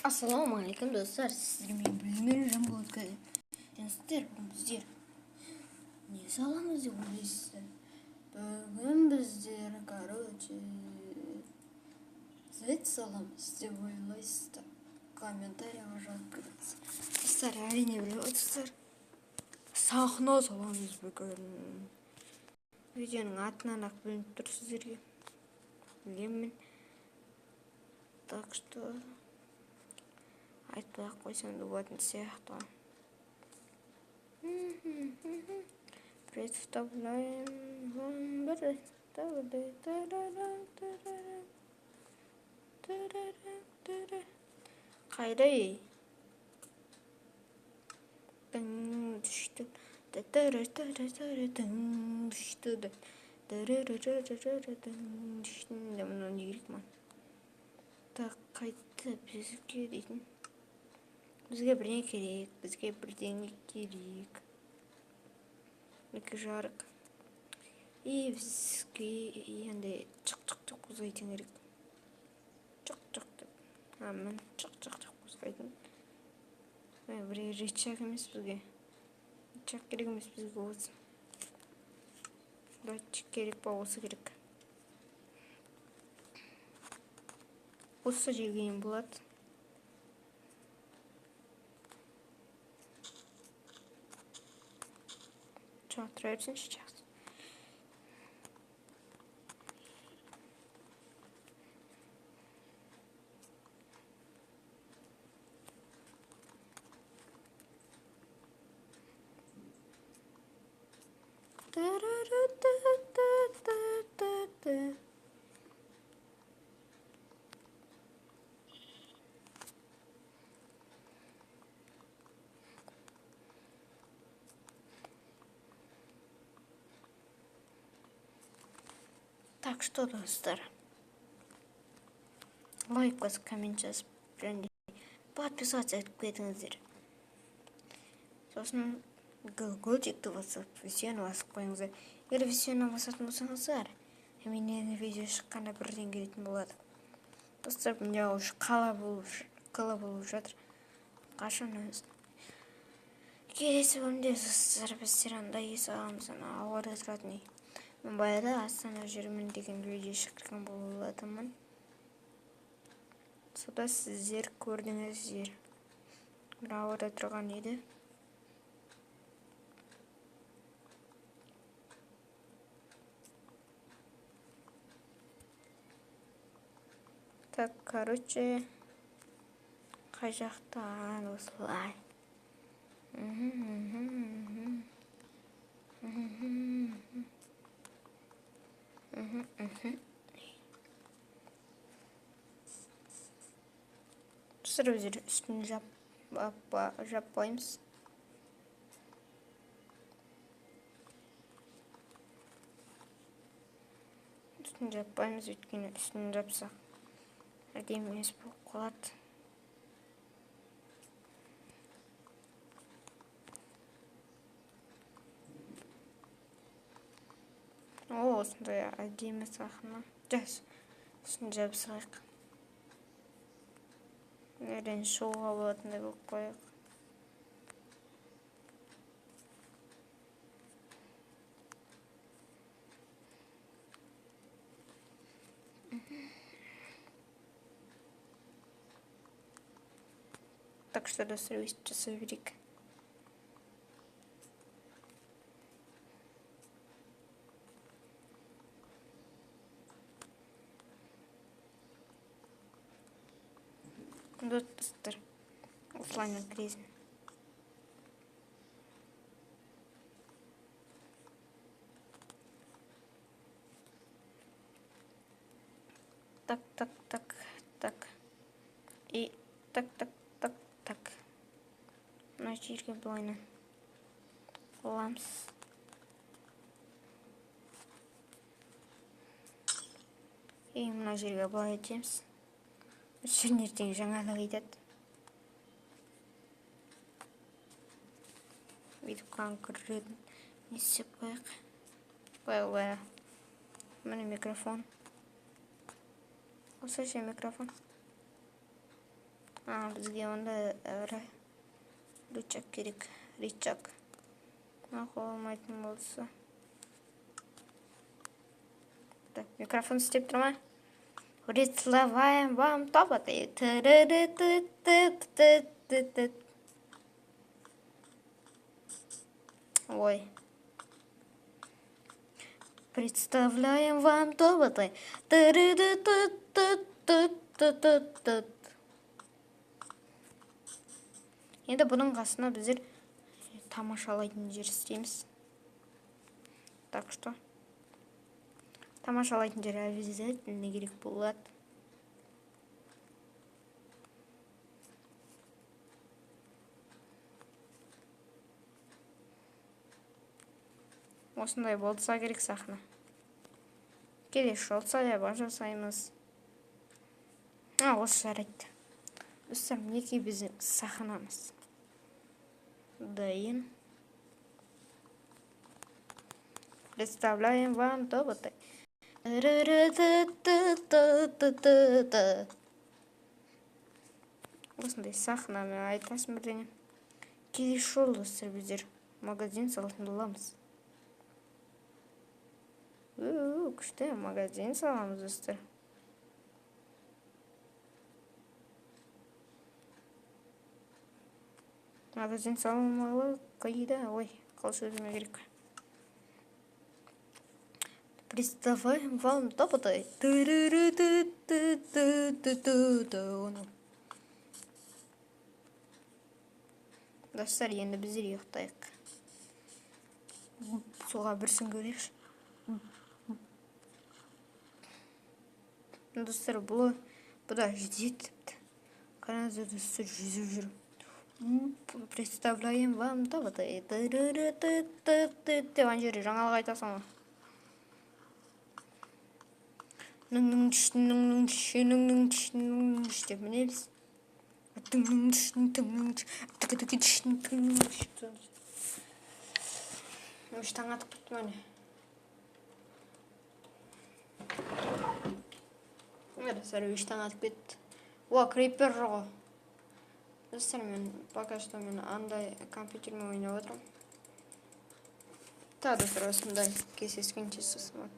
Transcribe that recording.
Ассалаумағалейкум, достар! Сіздермен мен Жанболат. Сіздер бүгін біздер не саламыз деп ойлайсыздар? Бүгін біздер, короче, свет саламыз деп ойлайсыздар. Комментарийға жазып кетіңіз, достар. Әрине, біліп отырсыздар, сахна саламыз бүгін. Видеоның атынан ақ білініп тұр сіздерге, білемін. Так что айтпай ақ қойсам да болатын сияқты ғой. Представляем. Бір. Қайда, ей? Тың түсті. Тың түсті. Тың түсті. Мынау не керек маған? Так, қайтты бізге дейтін? Бізге бірдеңе керек, бізге бірдеңе керек. Екі жарық. И бізге андай чық чық деп қозғайтын керек. Чық чық деп. А, міне, чық чық деп қозғайтын. Бір рычаг емес бізге. Рычаг керек емес бізге, осы. Датчик керек па, осы керек. Осы жерге болады. Тұра берсінші, жақсы. Та-ра-ра-та-та-та-та. Так что, достар, лайк басып, коммент жазып және подписаться етіп кетіңіздер. Сосын колокольчикті басып, всені басып қойыңыздар. Егер всені басатын болсаңыздар, менен видео шыққанда бірден келетін болады. Достар, міне, уже қала болып жатыр. Қашан келесі бөлімде, достар, біздер андай үй саламыз, ана ауада тұратын үй. Мен баяғыда «Астана жүрмін» деген видео шыққан болатынмын. Сонда сіздер көрдіңіздер, бір ауада тұрған еді. Так, короче, қай жақтан? Осылай. Мхм, мхм, мхм, мхм, мхм. Достар, өздері үстін жаппаймыз. Үстін жаппаймыз, өйткені үстін жапсақ, әдемі емес болып қалады. О, осындай әдемі сахна. Жас, үстін жабып салайық. Неден шығуға болатындай қылып қояйық. Так что, достар, өйстіп жасай берейік. Достар, осылайынан кіресің. Так, так, так, так и так, так, так, так. Мына жерге былайынан қыламыз. И мына жерге былай етеміз. Осы жерін ертең жаңалық етеді. Бүйтіп қан көретін не істеп қояйық? Былай, былай. Міне, микрофон. Осы ше микрофон. Бізге онда рычаг керек. Рычаг. Болмайтын болса. Так, микрофон істеп тұр ма? Представляем вам тоботы. Ой. Представляем вам тоботы. Енді бұның қасына біздер тамашалайтын жер істейміз. Так что тамашалайтын жер обязательно керек болады. Осындай болса керек сахна. Келесі жолы саябақ жасаймыз. Осы жарайды. Достар, мінекей біздің сахнамыз дайын. Представляем вам тоботы. Осындай сахнамен айтасың бірдеңе. Келесі жолы, достар, біздер магазин салатын боламыз. Күшті магазин саламыз, достар. Магазин салмалы қайда? Ой, қалшы өзіме керек. Представляем вам тоботы. Достар, енді біздер ұйықтайық. Суға бір сүңгірейікші. Достар, бұл да жүзеді тіпті. Қараңыздар, достар, жүзіп жүр. Представляем вам тоботы. Деп ана жерде жаңалық айтасың ғой. Деп мінеміз. Таң атып кетті міне. Достар, үш таң атып кетті. О, крипер ғой. Достар, мен пока что мен андай компьютермен ойнап отырмын. Та, достар, осындай кездескенше, сосын.